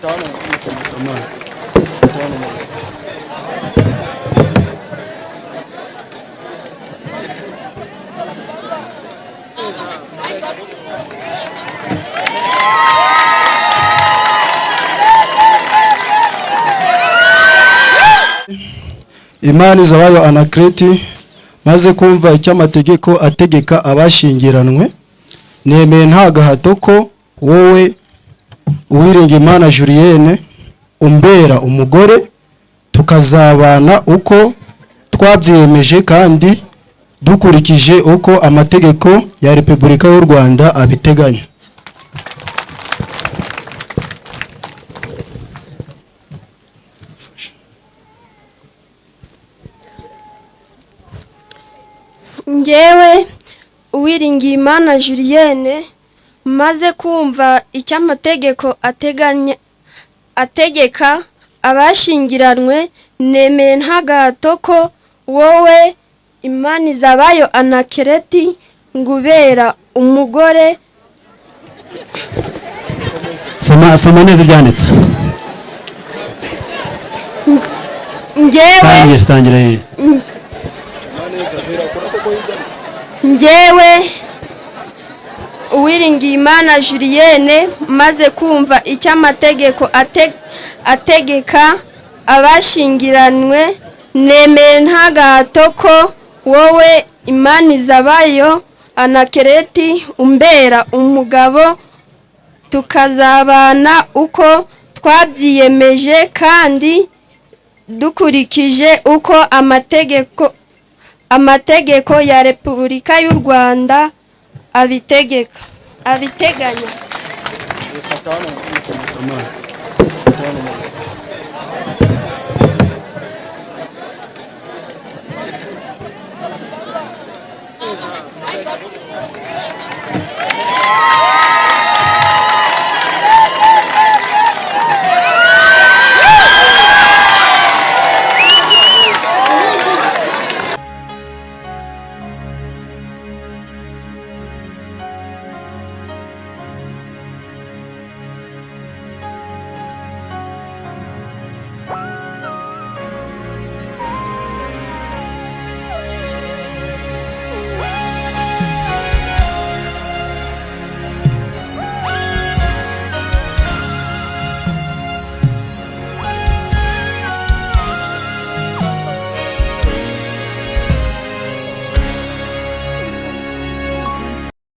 Fata hano mukamana. Fata hano neza. Imana izabayo Anakreti, maze kumva icyo amategeko ategeka abashyingiranwe, nemeye nta gahato ko wowe Uwiringiyimana Julienne umbera umugore, tukazabana uko twabyiyemeje kandi dukurikije uko amategeko ya Repubulika y'u Rwanda abiteganya. Ngewe Uwiringiyimana Julienne, maze kumva icyo amategeko ateganya ategeka abashyingiranwe, nemeye nta gahato ko wowe Imanizabayo Anakereti ngubera umugore. Soma, soma neza ibyanditse. Ngewe Tangira, tangira ye. Ngewe Uwiringiyimana Julienne, maze kumva icyo amategeko ategeka abashyingiranwe, nemeye nta gahato ko wowe Imanizabayo Anakereti umbera umugabo, tukazabana uko twabyiyemeje kandi dukurikije uko amategeko ya Repubulika y'u Rwanda abitegeka abiteganya. Fata hano mukamana. Fata hano neza.